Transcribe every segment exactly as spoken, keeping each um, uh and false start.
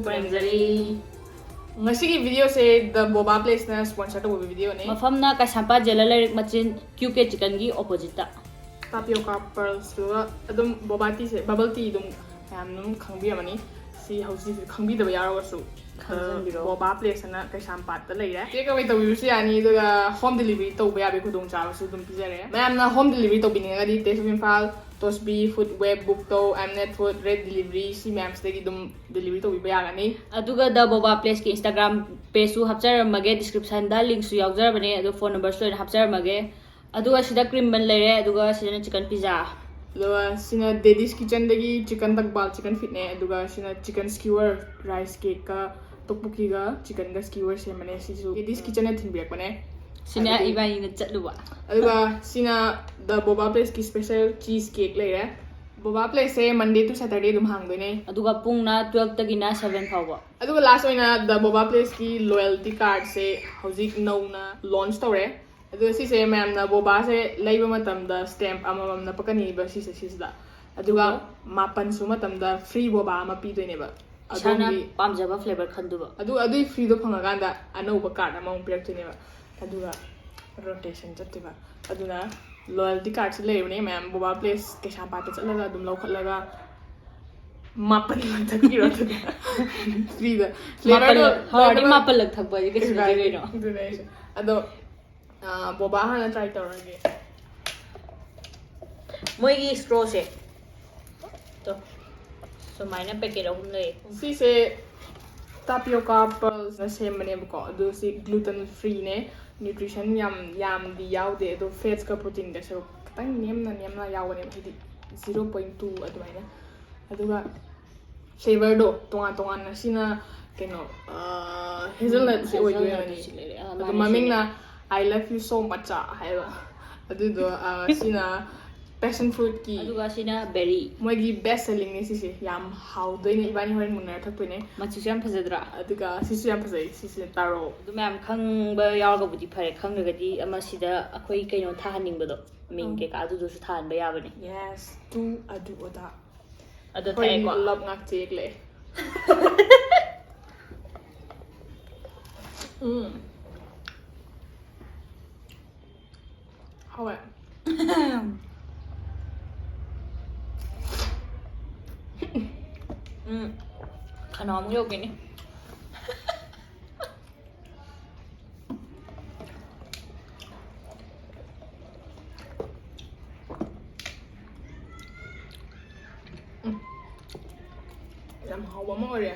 ꯄꯟꯖꯔꯤ꯫ ꯉꯁꯤꯒꯤ videoꯁꯦ The Boba Placeꯅ sponsor ꯇꯧꯕ videoꯅꯦ꯫ ꯃꯐꯝꯅ ꯀꯩꯁꯥꯝꯄꯥꯠ jailer ꯂꯩꯔꯛ ꯃꯆꯤꯟ Q K Chickenꯒꯤ oppositeꯇ꯫ Tapioca pearlsꯇꯨꯒ ꯑꯗꯨꯝ boba teaꯁꯦ, bubble tea ꯑꯗꯨꯝ ꯃꯌꯥꯝ ꯑꯗꯨꯝ ꯈꯪꯕꯤꯔꯝꯃꯅꯤ꯫ ꯁꯤ ꯍꯧꯖꯤꯛ ꯈꯪꯕꯤꯗꯕ ꯌꯥꯎꯔꯒꯁꯨ, ꯈꯪꯖꯟꯕꯤꯔꯣ꯫ Boba Placeꯑꯅ ꯀꯩꯁꯥꯝꯄꯥꯠꯇ ꯂꯩꯔꯦ꯫ Take away ꯇꯧꯕꯤꯕꯁꯨ ꯌꯥꯅꯤ, ꯑꯗꯨꯒ home delivery ꯇꯧꯕ ꯌꯥꯕꯒꯤ ꯈꯨꯗꯣꯡꯆꯥꯕꯁꯨ ꯑꯗꯨꯝ ꯄꯤꯖꯔꯦ꯫ ꯃꯌꯥꯝꯅ home delivery ꯇꯧꯕꯤꯅꯤꯡꯉꯒꯗꯤ Taste of Imphal, Tosbi Food, Webbook ꯇꯧ, Mnet Food, Red Delivery, ꯁꯤ ꯃꯌꯥꯝꯁꯤꯗꯒꯤ ꯑꯗꯨꯝ delivery ꯇꯧꯕꯤꯕ ꯌꯥꯒꯅꯤ꯫ ꯑꯗꯨꯒ The Boba Placeꯀꯤ Instagram pageꯁꯨ ꯍꯥꯞꯆꯔꯝꯃꯒꯦ, descriptionꯗ linkꯁꯨ ꯌꯥꯎꯖꯔꯕꯅꯦ, ꯑꯗꯣ phone numberꯁꯨ ꯂꯣꯏꯅ ꯍꯥꯞꯆꯔꯝꯃꯒꯦ꯫ ꯑꯗꯨꯒ ꯁꯤꯗ cream bun ꯂꯩꯔꯦ, ꯑꯗꯨꯒ ꯁꯤꯗꯅ chicken pizza꯫ ꯑꯗꯨꯒ ꯁꯤꯅ Daddy's Kitchenꯗꯒꯤ chicken ꯇꯛꯕꯥꯜ, chicken feetꯅꯦ, ꯑꯗꯨꯒ ꯁꯤꯅ chicken skewer, rice cakeꯀ ꯇꯣꯛꯄꯣꯛꯀꯤꯒ chickenꯒ skewer ꯁꯦꯝꯕꯅꯦ꯫ ꯁꯤꯁꯨ Daddy's Kitchenꯅ ꯊꯤꯟꯕꯤꯔꯛꯄꯅꯦ꯫ ꯁꯤꯅ ꯑꯗꯨꯒꯤ ꯏꯕꯥꯅꯤꯅ ꯆꯠꯂꯨꯕ꯫ ꯑꯗꯨꯒ ꯁꯤꯅ The Boba Placeꯀꯤ special cheese cake ꯂꯩꯔꯦ꯫ Boba Placeꯁꯦ Monday to Saturday ꯑꯗꯨꯝ ꯍꯥꯡꯗꯣꯏꯅꯦ꯫ ꯑꯗꯨꯒ ꯄꯨꯡꯅ twelveꯇꯒꯤꯅ seven ꯐꯥꯎꯕ꯫ ꯑꯗꯨꯒ last ꯑꯣꯏꯅ The Boba Placeꯀꯤ loyalty cardꯁꯦ ꯍꯧꯖꯤꯛ ꯅꯧꯅ launch ꯇꯧꯔꯦ꯫ ꯑꯗꯨꯒ ꯁꯤꯁꯦ ꯃꯌꯥꯝꯅ bobaꯁꯦ ꯂꯩꯕ ꯃꯇꯝꯗ stamp ꯑꯃꯃꯝ ꯅꯞꯄꯛꯀꯅꯤꯕ ꯁꯤꯁꯦ ꯁꯤꯁꯤꯗ꯫ ꯑꯗꯨꯒ ꯑꯗꯨꯒ ꯃꯥꯄꯟ ꯁꯨꯕ ꯃꯇꯝꯗ free boba ꯑꯃ ꯄꯤꯗꯣꯏꯅꯦꯕ꯫ ꯏꯁꯥꯅ ꯑꯗꯣꯝꯒꯤ ꯄꯥꯝꯖꯕ flavor ꯈꯟꯗꯨꯕ꯫ ꯑꯗꯨ ꯑꯗꯨꯒꯤ freeꯗꯣ ꯐꯪꯉꯀꯥꯟꯗ ꯑꯅꯧꯕ card ꯑꯃꯃꯨꯛ ꯄꯤꯔꯛꯇꯣꯏꯅꯦꯕ꯫ ꯑꯗꯨꯒ rotation ꯆꯠꯇꯣꯏꯕ꯫ ꯑꯗꯨꯅ loyalty cardꯁꯤ ꯂꯩꯔꯕꯅꯦ ꯃꯌꯥꯝ, Boba Place ꯀꯩꯁꯥꯝꯄꯥꯠꯇ ꯆꯠꯂꯒ ꯑꯗꯨꯝ ꯂꯧꯈꯠꯂꯒ ꯃꯥꯄꯟ ꯂꯪꯊꯣꯛꯄꯤꯔꯣ꯫ ꯑꯗꯨꯒ freeꯗ ꯃꯥꯄꯜ flavorꯗꯣ ꯍꯥꯎꯔꯗꯤ ꯂꯣꯏꯅꯃꯛ ꯃꯥꯄꯜ ꯂꯪꯊꯣꯛꯄ ꯍꯥꯏꯗꯤ ꯀꯩꯁꯨ ꯅꯠꯇꯦ ꯀꯩꯅꯣ꯫ ꯑꯗꯨꯅꯦ ꯑꯩꯁꯦ꯫ ꯑꯗꯣ ꯑꯥ, boba ꯍꯥꯟꯅ try ꯇꯧꯔꯒꯦ꯫ ꯃꯣꯏꯒꯤ strawꯁꯦ ꯇꯣ, ꯁꯨꯃꯥꯏꯅ packet ꯑꯍꯨꯝ ꯂꯩ꯫ ꯁꯤꯁꯦ tapioca pearlsꯅ ꯁꯦꯝꯕꯅꯦꯕꯀꯣ꯫ ꯑꯗꯨ ꯁꯤ gluten freeꯅꯦ, nutrition ꯌꯥꯝ ꯌꯥꯝꯗꯤ ꯌꯥꯎꯗꯦ, ꯑꯗꯣ fatsꯀ proteinꯒꯁꯨ ꯈꯤꯇꯪ ꯅꯦꯝꯅ ꯅꯦꯝꯅ ꯌꯥꯎꯕꯅꯦꯕ, ꯍꯥꯏꯗꯤ zero point two ꯑꯗꯨꯃꯥꯏꯅ꯫ ꯑꯗꯨꯒ flavorꯗꯣ ꯇꯣꯉꯥꯟ ꯇꯣꯉꯥꯟꯅ, ꯁꯤꯅ ꯀꯩꯅꯣ, ꯑꯥ, hazelnutꯁꯦ ꯑꯣꯏꯗꯣꯏ Hazelnut ꯑꯣꯏꯔꯝꯅꯤ꯫ ꯁꯤ ꯂꯩꯔꯦ꯫ ꯑꯥ, ꯑꯗꯣ ꯃꯥꯅꯦ, ꯃꯃꯤꯡꯅ ꯁꯤꯅꯦ꯫ I love you so much ꯍꯥꯏꯕ꯫ ꯑꯗꯨꯗꯣ, ꯑꯥ, ꯁꯤꯅ passion fruitꯀꯤ ꯑꯗꯨꯒ ꯁꯤꯅ berry꯫ ꯃꯣꯏꯒꯤ best sellingꯅꯦ ꯁꯤꯁꯦ, ꯌꯥꯝ ꯍꯥꯎꯗꯣꯏꯅꯦ, ꯏꯕꯥꯅꯤ ꯍꯣꯔꯦꯟ ꯃꯨꯟꯅꯔ ꯊꯛꯇꯣꯏꯅꯦ꯫ ꯃꯆꯨꯁꯨ ꯌꯥꯝ ꯐꯖꯗ꯭ꯔꯥ? ꯑꯗꯨꯒ ꯁꯤꯁꯨ ꯌꯥꯝ ꯐꯖꯩ, ꯁꯤꯁꯤꯅ taro꯫ ꯑꯗꯨ ꯃꯌꯥꯝ ꯈꯪꯕ ꯌꯥꯎꯔꯒꯕꯨꯗꯤ ꯐꯔꯦ, ꯈꯪꯗ꯭ꯔꯒꯗꯤ ꯑꯃ ꯁꯤꯗ ꯑꯩꯈꯣꯏ ꯀꯩꯅꯣ ꯊꯥꯍꯟꯅꯤꯡꯕꯗꯣ, ꯃꯤꯡ ꯎꯝ꯫ ꯀꯩꯀꯥ ꯑꯗꯨꯗꯨꯁꯨ ꯊꯥꯍꯟꯕ ꯌꯥꯕꯅꯦ꯫ Yes, ꯇꯨ ꯑꯗꯨ ꯑꯗꯥ꯫ ꯑꯗꯣ ꯑꯩꯈꯣꯏꯒꯤ ꯊꯛꯑꯦꯀꯣ꯫ Love ꯉꯥꯛ ꯆꯦꯛꯂꯛꯑꯦ꯫ ꯑꯃꯨꯛ ꯌꯧꯒꯅꯤ꯫ ꯎꯝ꯫ ꯌꯥꯝ ꯍꯥꯎꯕ ꯑꯃ ꯑꯣꯏꯔꯦ꯫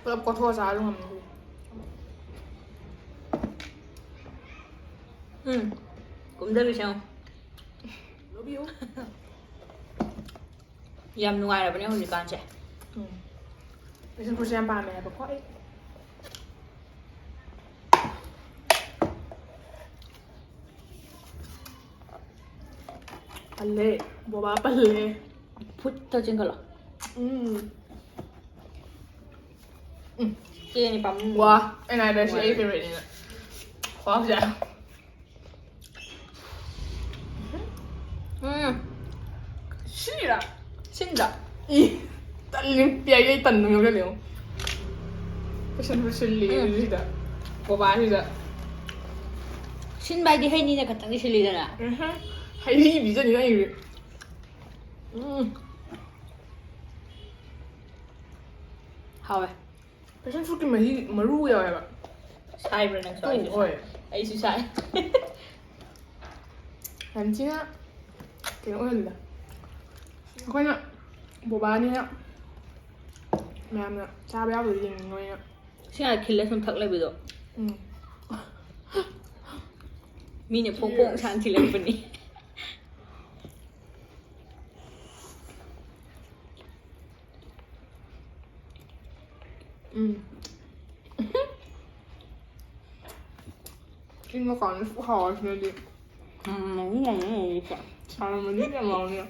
ꯄꯨꯂꯞ ꯀꯣꯊꯣꯛꯑ ꯆꯥꯔꯁꯨ ꯉꯝꯅꯤ꯫ ꯎꯝ꯫ ꯀꯨꯝꯗꯔꯨꯁꯦ ꯌꯦꯡꯉꯣ꯫ Love you꯫ ꯌꯥꯝ ꯅꯨꯡꯉꯥꯏꯔꯕꯅꯦ ꯍꯧꯖꯤꯛꯀꯥꯟꯁꯦ꯫ ꯎꯝ꯫ Passion fruitꯁꯦ ꯌꯥꯝ ꯄꯥꯝꯃꯦ ꯍꯥꯏꯕꯀꯣ ꯑꯩ꯫ ꯄꯜꯂꯦ꯫ ꯕꯣꯕꯥ ꯄꯜꯂꯦ꯫ ꯐꯨꯠꯇ ꯆꯤꯡꯈꯠꯂꯣ꯫ ꯎꯝ꯫ ꯎꯝ꯫ ꯆꯦꯅꯤ ꯄꯥꯝꯃꯨ꯫ ꯋꯥ, ꯑꯩꯅ ꯍꯥꯏꯗ꯭ꯔꯥ ꯁꯤ ꯑꯩ ꯋꯥꯔꯦ꯫ Favouriteꯅꯦꯅ꯫ ꯈ꯭ꯋꯥꯡꯁꯦ꯫ ꯎꯝ꯫ ꯁꯤꯔꯥ? ꯁꯤꯟꯗ꯭ꯔꯥ? ꯏ, ꯇꯜꯂꯤ꯫ ꯄꯤꯌꯥꯏ, ꯑꯩ ꯇꯟꯕ ꯌꯥꯎꯁꯜꯂꯦ ꯌꯦꯡꯉꯣ꯫ Passion fruit ꯁꯤꯜꯂꯤ ꯎꯝ꯫ ꯁꯤꯗ꯫ ꯕꯣꯕꯥꯁꯤꯗ꯫ ꯁꯤꯟꯕ ꯍꯥꯏꯗꯤ ꯍꯩꯅꯤꯅ ꯈꯛꯇꯪꯗꯤ ꯁꯤꯜꯂꯤꯗꯅ꯫ ꯎꯝꯍꯨꯝ꯫ ꯍꯩ ꯄꯤꯖꯅꯤ ꯅꯪꯒꯤꯗꯤ꯫ ꯎꯝ꯫ ꯍꯥꯎꯋꯦ꯫ Passion fruitꯀꯤ ꯃꯍꯤ ꯃꯔꯨ ꯌꯥꯎꯋꯦꯕ꯫ ꯁꯥꯏꯕ꯭ꯔꯥ ꯅꯪꯁꯨ? ꯇꯨ, ꯑꯩꯁꯨ ꯍꯣꯏ꯫ ꯁꯥꯏ꯫ ꯑꯩꯁꯨ ꯁꯥꯏ꯫ ꯌꯥꯝ ꯊꯤꯅ ꯀꯩꯅꯣ ꯑꯣꯏꯍꯜꯂꯦ꯫ ꯑꯩꯈꯣꯏꯅ ꯕꯣꯕꯥꯅꯤꯅ ꯃꯌꯥꯝꯅ ꯆꯥꯕ ꯌꯥꯎꯕꯗꯣ ꯌꯦꯡꯅꯤꯡꯉꯣꯏꯅ꯫ ꯁꯤ ꯉꯥꯏ ꯈꯤꯜꯂ ꯁꯨꯝ ꯊꯛ ꯂꯩꯕꯗꯣ꯫ ꯎꯝ꯫ ꯃꯤꯅ ꯐꯣꯡ ꯐꯣꯡ Cheers꯫ ꯁꯥꯟ ꯊꯤꯜꯂꯛꯄꯅꯤ꯫ ꯎꯝ꯫ ꯏꯪꯉꯀꯥꯟꯗ ꯁꯨꯛ ꯍꯥꯎꯔꯁꯤꯅꯗꯤ꯫ ꯎꯝ, ꯃꯍꯤ ꯌꯥꯝ ꯌꯥꯎꯔꯤꯀꯣ꯫ ꯁꯥꯔꯝꯃꯗꯤ ꯌꯥꯝ ꯍꯥꯎꯅꯤ꯫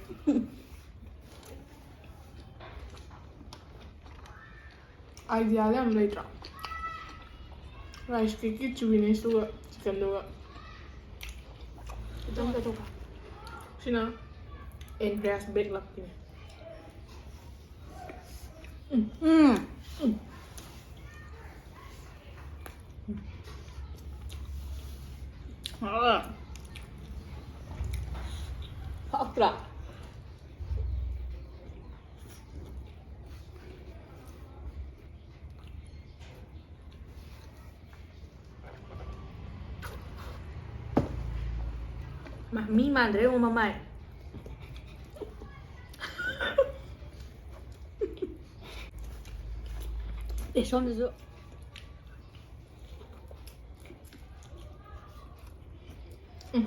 Ideaꯗ ꯌꯥꯝ ꯂꯩꯇ꯭ꯔꯣ? Rice cakeꯀꯤ chewinessꯇꯨꯒ chickenꯗꯨꯒ꯫ ꯈꯤꯇꯪ ꯆꯠꯊꯣꯛꯄ꯫ ꯁꯤꯅ Andreas Backlupꯀꯤꯅꯦ꯫ ꯎꯝ꯫ ꯎꯝ꯫ ꯎꯝ꯫ ꯐꯥꯛꯇ꯭ꯔꯥ? ꯃꯥ-, ꯃꯤ ꯃꯥꯟꯗ꯭ꯔꯦ ꯌꯦꯡꯉꯣ ꯃꯃꯥꯏ꯫ ꯑꯦ, ꯁꯣꯝꯗꯁꯨ꯫ ꯎꯝ꯫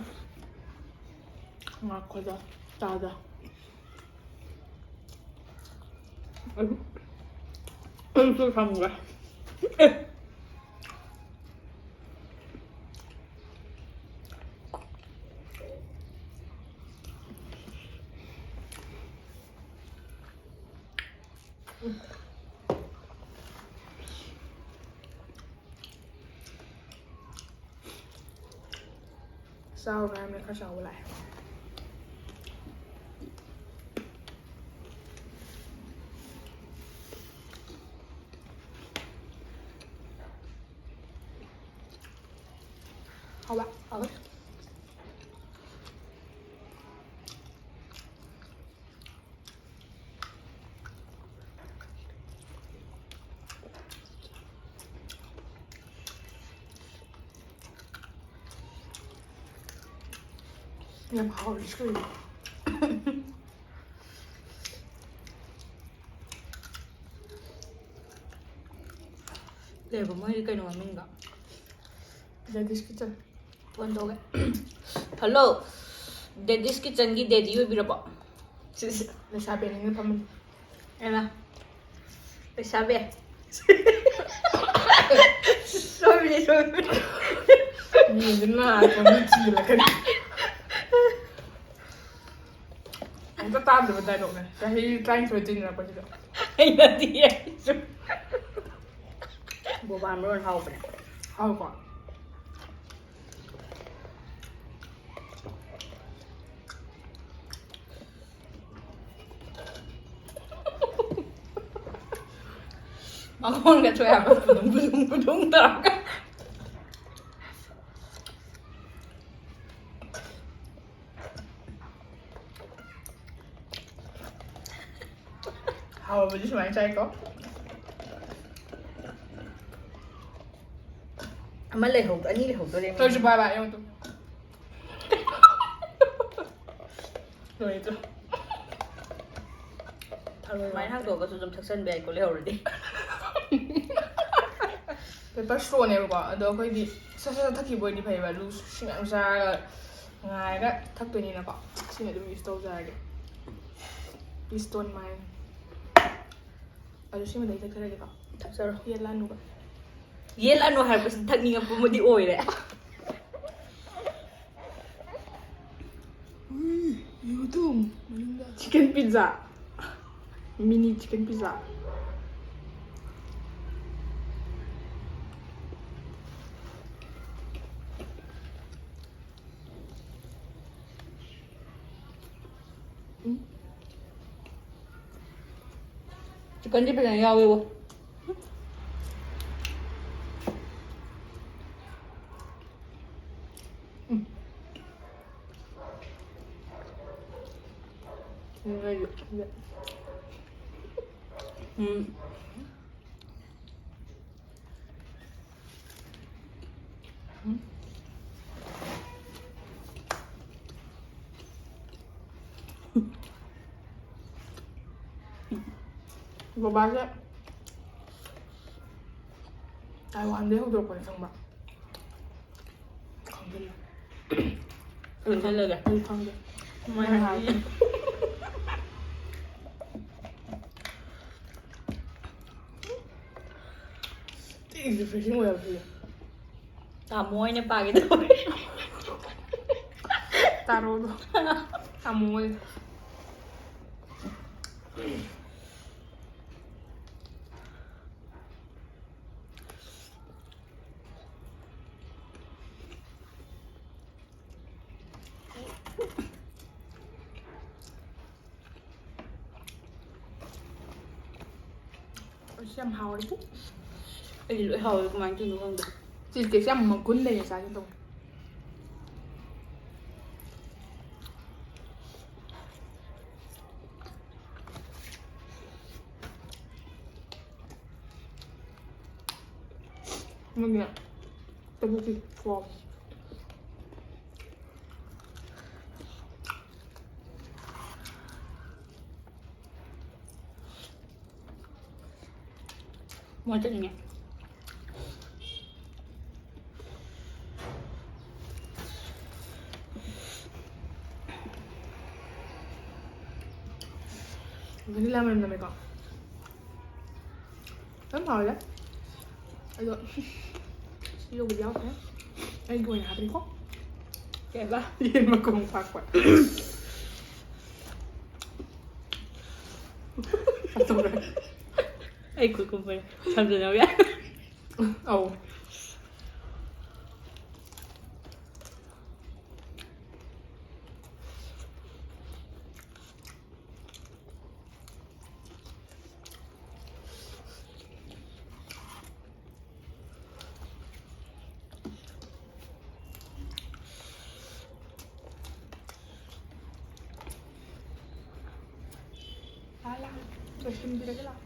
ꯉꯥꯏꯈꯣꯗ, ꯆꯥꯗ꯫ ꯑꯩꯁꯨ, ꯑꯩꯁꯨ ꯁꯝꯒꯦ꯫ ꯑꯦ꯫ ꯆꯥꯎꯔꯦ ꯍꯥꯏꯕꯅꯦ, ꯈꯔ ꯆꯥꯎꯕ ꯂꯥꯛꯑꯦ꯫ ꯍꯥꯎꯕ, ꯍꯥꯎꯋꯦ꯫ ꯌꯥꯝ ꯍꯥꯎꯔꯤ ꯁꯣꯏ꯫ ꯀꯩꯕ ꯃꯣꯏꯒꯤ ꯀꯩꯅꯣ ꯃꯃꯤꯡꯗꯣ? Daddy's Kitchen꯫ ꯐꯣꯟ ꯇꯧꯒꯦ꯫ ꯍꯜꯂꯣ, Daddy's Kitchenꯒꯤ daddy ꯑꯣꯏꯕꯤꯔꯕꯣ? ꯁꯤ, ꯁꯤ, ꯂꯩꯁꯥꯕꯤ ꯑꯅꯤꯅ ꯐꯝꯃꯤ꯫ ꯑꯦꯃ, ꯂꯩꯁꯥꯕꯤ꯫ ꯁꯣꯏꯕꯅꯤ, ꯁꯣꯏꯕꯅꯤ꯫ ꯃꯤꯗꯤ ꯂꯥꯛꯄ ꯃꯤ ꯆꯤꯜꯂꯛꯀꯅꯤ꯫ ꯑꯝꯇ ꯇꯥꯗꯕ dialogueꯅꯦ꯫ ꯆꯍꯤ ꯇꯔꯥꯅꯤꯊꯣꯏ ꯇꯤꯟꯅꯔꯛꯄꯁꯤꯗ꯫ ꯍꯩꯅꯗꯤꯌꯦ ꯑꯩꯁꯨ꯫ ꯕꯣꯕꯥ ꯃꯔꯣꯟ ꯍꯥꯎꯕꯅꯦ꯫ ꯍꯥꯎꯀꯣ? ꯃꯈꯣꯟꯒ ꯊꯣꯛꯑꯦ ꯍꯥꯏꯕ, ꯄꯨꯗꯨꯡ, ꯄꯨꯗꯨꯡ, ꯄꯨꯗꯨꯡ ꯇꯧꯔꯒ꯫ ꯍꯥꯎꯕꯗꯤ ꯁꯨꯃꯥꯏꯅ ꯆꯥꯏꯀꯣ꯫ ꯑꯃ ꯂꯩꯍꯧ-, ꯑꯅꯤ ꯂꯩꯍꯧꯗꯣꯔꯦ꯫ ꯇꯧꯔꯤꯁꯦ ꯕꯥꯏ ꯕꯥꯏ, ꯌꯦꯡꯉꯨ ꯇꯨ꯫ ꯂꯣꯏꯗ꯭ꯔꯣ? ꯊꯔꯣꯏ ꯁꯨꯃꯥꯏꯅ ꯍꯥꯡꯗꯣꯛꯑꯒꯁꯨ ꯑꯗꯨꯝ ꯊꯛꯆꯟꯕ ꯌꯥꯏꯀꯣ, ꯂꯩꯍꯧꯔꯗꯤ꯫ ꯄꯦꯄꯔ ꯁꯣꯅꯦꯕꯀꯣ, ꯑꯗꯣ ꯑꯩꯈꯣꯏꯗꯤ ꯁꯠ ꯁꯠ ꯁꯠ ꯊꯛꯈꯤꯕ ꯑꯣꯏꯗꯤ ꯐꯩꯕ, ꯂꯨꯁ ꯁꯤ ꯃꯌꯥꯝ ꯆꯥꯔꯒ ꯉꯥꯏꯔꯒ ꯊꯛꯇꯣꯏꯅꯤꯅꯀꯣ꯫ ꯁꯤꯅ ꯑꯗꯨꯝ ꯌꯨꯁ ꯇꯧꯖꯔꯒꯦ꯫ Please don't mind. ꯑꯗꯨ ꯁꯤꯃꯗ ꯑꯩ ꯊꯛꯆꯔꯒꯦꯀꯣ꯫ ꯊꯛꯆꯔꯣ꯫ ꯌꯦꯠꯂꯥꯟꯅꯨꯕ꯫ ꯌꯦꯠꯂꯥꯟꯅꯨ ꯍꯥꯏꯔꯛꯄꯁꯤ ꯊꯛꯅꯤꯡꯉꯛꯄ ꯑꯃꯗꯤ ꯑꯣꯏꯔꯦ꯫ ꯌꯨꯗꯨꯝ ꯃꯅꯨꯡꯗ꯫ Chicken pizza. Mini chicken pizza. Chickenꯗꯤ ꯐꯖꯅ ꯌꯥꯎꯋꯦꯕꯣ꯫ ꯎꯝ꯫ ꯕꯕꯥꯁꯦ ꯇꯥꯏꯋꯥꯟꯗꯩ ꯍꯧꯗꯣꯔꯛꯄꯅꯦ, ꯈꯪꯕ꯭ꯔꯥ? ꯈꯪꯖꯤꯜꯂꯣ꯫ ꯈꯪꯖꯤꯜꯂꯒꯦ꯫ ꯑꯩ ꯈꯪꯗꯦ꯫ ꯃꯥꯏ ꯍꯥꯏꯕꯅꯦ꯫ ꯊꯤ refreshing ꯑꯣꯏ ꯍꯥꯏꯕ ꯁꯤꯁꯦ꯫ ꯇꯥꯃꯣ ꯑꯣꯏꯅ ꯄꯥꯒꯦ ꯇꯧꯔꯦ꯫ ꯇꯥꯔꯣꯗꯣ꯫ ꯇꯥꯃꯣ ꯑꯣꯏꯅ꯫ ꯑꯁ, ꯌꯥꯝ ꯍꯥꯎꯔꯦ꯫ ꯑꯩꯗꯤ ꯂꯣꯏ ꯍꯥꯎꯋꯦ, ꯀꯃꯥꯏꯅ ꯇꯧꯔꯤꯅꯣ ꯈꯪꯗꯦ꯫ Cheese cakeꯁꯦ ꯌꯥꯝ ꯃꯒꯨꯟ ꯂꯩꯅ ꯆꯥꯒꯦ ꯇꯧꯕ꯫ ꯃꯣꯏꯒꯤꯅ ꯇꯕꯨꯛꯀꯤ ꯈꯨꯍꯥꯎ꯫ ꯃꯣꯏ ꯆꯠꯅꯤꯡꯉꯦ꯫ Vanilla ꯃꯅꯝ ꯅꯝꯃꯦꯀꯣ꯫ ꯌꯥꯝ ꯍꯥꯎꯋꯦꯗ꯫ ꯑꯗꯣ ꯁꯤ ꯌꯧꯕꯗꯤ ꯌꯥꯎꯈ꯭ꯔꯦ꯫ ꯑꯩꯒꯤ ꯑꯣꯏꯅ ꯍꯥꯞꯄꯅꯤꯀꯣ꯫ ꯀꯩꯕ? ꯌꯦꯟ ꯃꯈꯣꯡ ꯄꯥꯛꯄ꯫ ꯑꯇꯣꯞꯄ꯫ ꯑꯩ ꯈꯨꯠ ꯀꯨꯝꯕꯩ ꯁꯝꯖꯟꯅꯕ ꯌꯥꯏ꯫ ꯑꯧ꯫ ꯂꯥꯛꯑꯣ, ꯂꯥꯛꯑꯣ꯫ ꯂꯣꯏꯁꯤꯟꯕꯤꯔꯒꯦ ꯂꯥꯛꯑꯣ꯫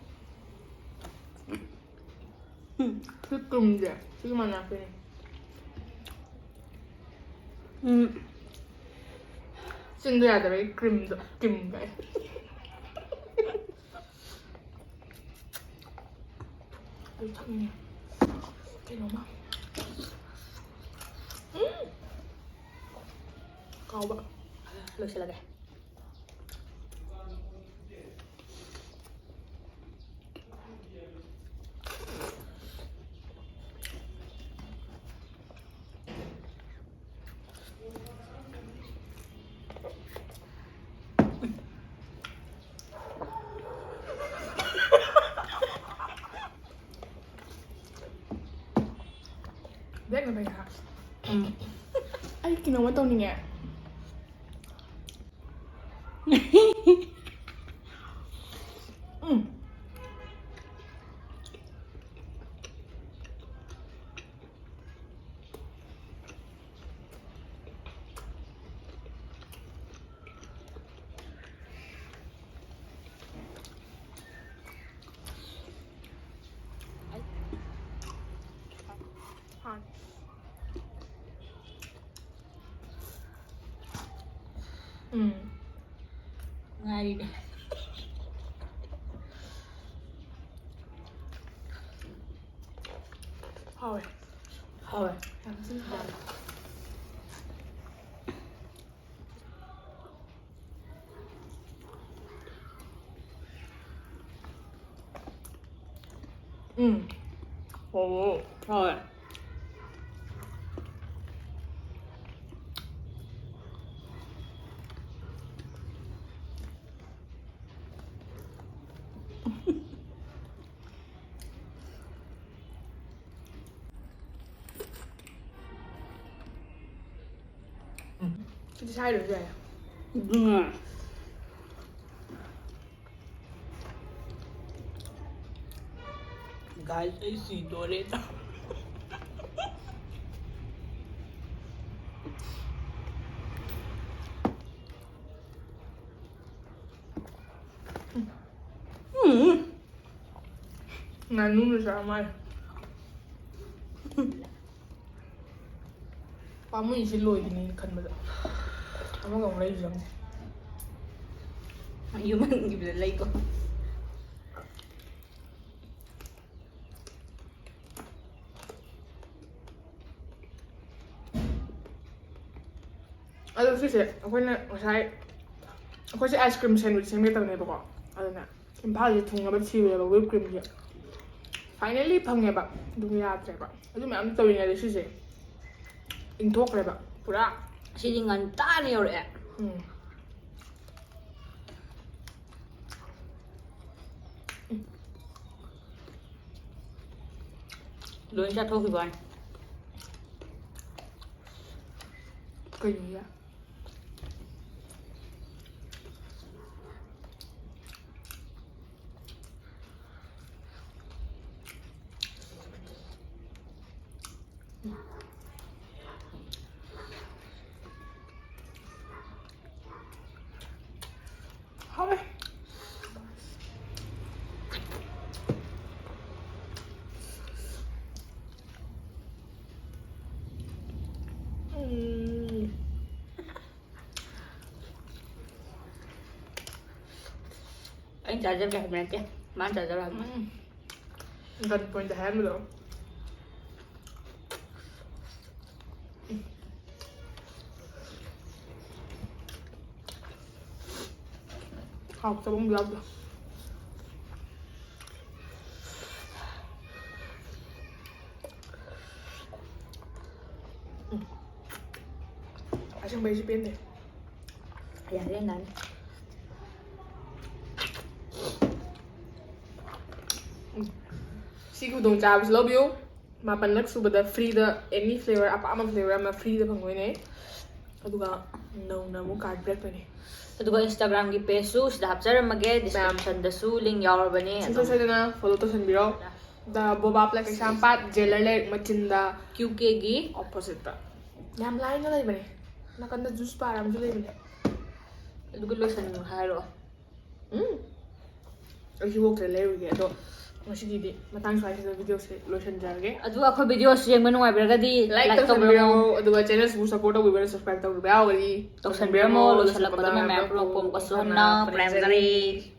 ꯎꯝ꯫ ꯁꯤ ꯀ꯭ꯔꯤꯝꯁꯦ ꯁꯤꯒ ꯃꯥꯟꯅꯔꯛꯇꯣꯏꯅꯦ꯫ ꯎꯝ꯫ ꯆꯤꯟꯗ ꯌꯥꯗꯕꯒꯤ ꯀ꯭ꯔꯤꯝꯗꯣ꯫ ꯀ꯭ꯔꯤꯝ ꯀꯥꯏ꯫ ꯑꯩ ꯊꯛꯅꯤꯡꯉꯦ ꯀꯩꯅꯣꯝꯃ꯫ ꯎꯝ꯫ ꯀꯥꯎꯕ꯫ ꯂꯣꯏꯁꯤꯜꯂꯒꯦ꯫ ꯕꯦꯛꯅ ꯐꯩ ꯍꯥ? ꯎꯝ꯫ ꯑꯩ ꯀꯩꯅꯣꯝꯃ ꯇꯧꯅꯤꯡꯉꯦ꯫ ꯎꯝ꯫ ꯎꯝ꯫ ꯉꯥꯏꯔꯤꯅꯦ꯫ ꯍꯥꯎꯋꯦ꯫ ꯍꯥꯎꯋꯦ꯫ ꯌꯥꯝ ꯊꯤꯅ ꯍꯥꯎꯋꯦ꯫ ꯎꯝ꯫ ꯍꯥꯎꯋꯦ꯫ ꯍꯥꯎꯋꯦ꯫ ꯁꯤꯗꯤ ꯁꯥꯏꯗ꯭ꯔꯁꯨ ꯌꯥꯏ꯫ ꯑꯗꯨꯅꯦ꯫ Guys, ꯑꯩ ꯁꯤꯗꯣꯔꯦ꯫ ꯎꯝ꯫ ꯉꯥꯅꯨꯅ ꯆꯥ ꯃꯥꯜꯂꯦ꯫ ꯄꯥꯝꯃꯨꯏ, ꯁꯤ ꯂꯣꯏꯈꯤꯅꯤ ꯈꯟꯕꯗ꯫ ꯑꯃꯒ ꯑꯃꯨꯛ ꯂꯩꯕꯤꯔꯝꯁꯦ꯫ ꯌꯨꯝ ꯍꯟꯈꯤꯕꯗ ꯂꯩꯀꯣ꯫ ꯑꯗꯣ ꯁꯤꯁꯦ ꯑꯩꯈꯣꯏꯅ ꯉꯁꯥꯏ, ꯑꯩꯈꯣꯏꯁꯦ ice cream sandwich ꯁꯦꯝꯒꯦ ꯇꯧꯅꯦꯕꯀꯣ꯫ ꯑꯗꯨꯅ ꯏꯝꯐꯥꯜꯁꯦ ꯊꯨꯡꯅꯕ ꯊꯤꯔꯨꯔꯦꯕ whip creamꯁꯦ꯫ Finally ꯐꯪꯉꯦꯕ꯫ ꯑꯗꯨꯒ ꯌꯥꯗ꯭ꯔꯦꯕ꯫ ꯑꯗꯨ ꯃꯌꯥꯝ ꯇꯧꯔꯤꯉꯩꯗ ꯁꯤꯁꯦ ꯏꯪꯊꯣꯛꯈ꯭ꯔꯦꯕ ꯄꯨꯔꯥ꯫ ꯁꯤꯗꯤ ꯉꯟꯇꯥꯅ ꯌꯧꯔꯛꯑꯦ꯫ ꯎꯝ꯫ ꯂꯣꯏ ꯆꯥꯊꯣꯛꯈꯤꯕ ꯋꯥꯅꯤ꯫ ꯀꯩꯅꯣ? ꯍꯥꯎꯋꯦ꯫ ꯎꯝ꯫ ꯑꯩꯅ ꯆꯥꯖꯕ ꯍꯥꯏꯕ ꯅꯠꯇꯦ, ꯃꯥꯅ ꯆꯥꯖꯕ ꯍꯥꯏꯕ꯫ ꯎꯝ꯫ Gun point ꯍꯥꯏꯔꯝꯕꯗꯣ꯫ ꯍꯥꯎꯇꯕ ꯑꯃ ꯌꯥꯎꯗꯦ꯫ ꯎꯝ꯫ ꯑꯁꯦꯡꯕꯩꯁꯨ ꯄꯦꯟꯗꯦ꯫ ꯌꯥꯔꯦ ꯌꯥꯔꯦ꯫ ꯎꯝ꯫ ꯁꯤꯒꯤ ꯈꯨꯗꯣꯡꯆꯥꯕꯁꯤ ꯂꯧꯕꯤꯌꯨ꯫ ꯃꯥꯄꯜꯂꯛ ꯁꯨꯕꯗ ꯐ꯭ꯔꯤꯗ ꯑꯦꯅꯤ ꯐ꯭ꯂꯦꯕꯔ ꯑꯄꯥꯝꯕ ꯐ꯭ꯂꯦꯕꯔ ꯑꯃ ꯐ꯭ꯔꯤꯗ ꯐꯪꯗꯣꯏꯅꯦ꯫ ꯑꯗꯨꯒ ꯅꯧꯅ ꯑꯃꯨꯛ ꯀꯥꯔꯠ ꯄꯤꯔꯛꯇꯣꯏꯅꯦ꯫ ꯑꯗꯨꯒ ꯏꯟꯁꯇꯥꯒ꯭ꯔꯥꯝꯒꯤ ꯄꯦꯖꯁꯨ ꯁꯤꯗ ꯍꯥꯞꯆꯔꯝꯃꯒꯦ, ꯗꯤꯁꯀ꯭ꯔꯤꯞꯁꯟꯗꯁꯨ ꯂꯤꯡ ꯌꯥꯎꯔꯕꯅꯦ꯫ ꯁꯨꯡꯁꯣꯏ ꯁꯣꯏꯗꯅ ꯐꯣꯂꯣ ꯇꯧꯁꯟꯕꯤꯔꯣ꯫ ꯗ ꯕꯣꯕꯥ ꯄ꯭ꯂꯦ ꯀꯩꯁꯥꯝꯄꯥꯠ ꯖꯦꯂꯔ ꯂꯩꯔꯛ ꯃꯆꯤꯟꯗ ꯀ꯭ꯌꯨ ꯀꯦꯒꯤ ꯑꯣꯄꯣꯖꯤꯠꯇ꯫ ꯌꯥꯝ ꯂꯥꯏꯅ ꯂꯩꯕꯅꯦ꯫ ꯅꯥꯀꯟꯗ ꯖꯨꯁ ꯕꯥꯔ ꯑꯃꯁꯨ ꯂꯩꯕꯅꯦ꯫ ꯑꯗꯨꯒ ꯂꯣꯏꯁꯟ ꯍꯥꯏꯔꯛꯑꯣ꯫ ꯎꯝ꯫ ꯑꯩꯁꯨ ꯋꯣꯛꯇ ꯂꯩꯔꯨꯒꯦ꯫ ꯑꯗꯣ ꯉꯁꯤꯒꯤꯗꯤ ꯃꯇꯥꯡ ꯁ꯭ꯋꯥꯏꯁꯤꯗ ꯚꯤꯗꯤꯑꯣꯁꯦ ꯂꯣꯏꯁꯤꯟꯖꯔꯒꯦ꯫ ꯑꯗꯨꯒ ꯑꯩꯈꯣꯏ ꯚꯤꯗꯤꯑꯣꯁꯤ ꯌꯦꯡꯕ ꯅꯨꯡꯉꯥꯏꯕꯤꯔꯒꯗꯤ ꯂꯥꯏꯛ ꯂꯥꯏꯛ ꯇꯧꯕꯤꯔꯝꯃꯣ꯫ ꯇꯧꯕꯤꯔꯝꯃꯣ, ꯑꯗꯨꯒ ꯆꯦꯅꯦꯜꯁꯤꯕꯨ ꯁꯞꯄꯣꯔꯠ ꯇꯧꯕꯤꯕ ꯁꯕꯁꯀ꯭ꯔꯥꯏꯕ ꯇꯧꯕꯤꯕ ꯌꯥꯎꯔꯒꯗꯤ ꯇꯧꯁꯟꯕꯤꯔꯝꯃꯣ꯫ ꯂꯣꯏꯁꯤꯜꯂꯛꯄꯗ ꯃꯌꯥꯝ ꯄꯨꯝꯅꯃꯛꯄꯨ ꯑꯃꯨꯛꯀꯁꯨ ꯍꯟꯅ ꯄꯨꯔꯥꯝꯖꯔꯤ꯫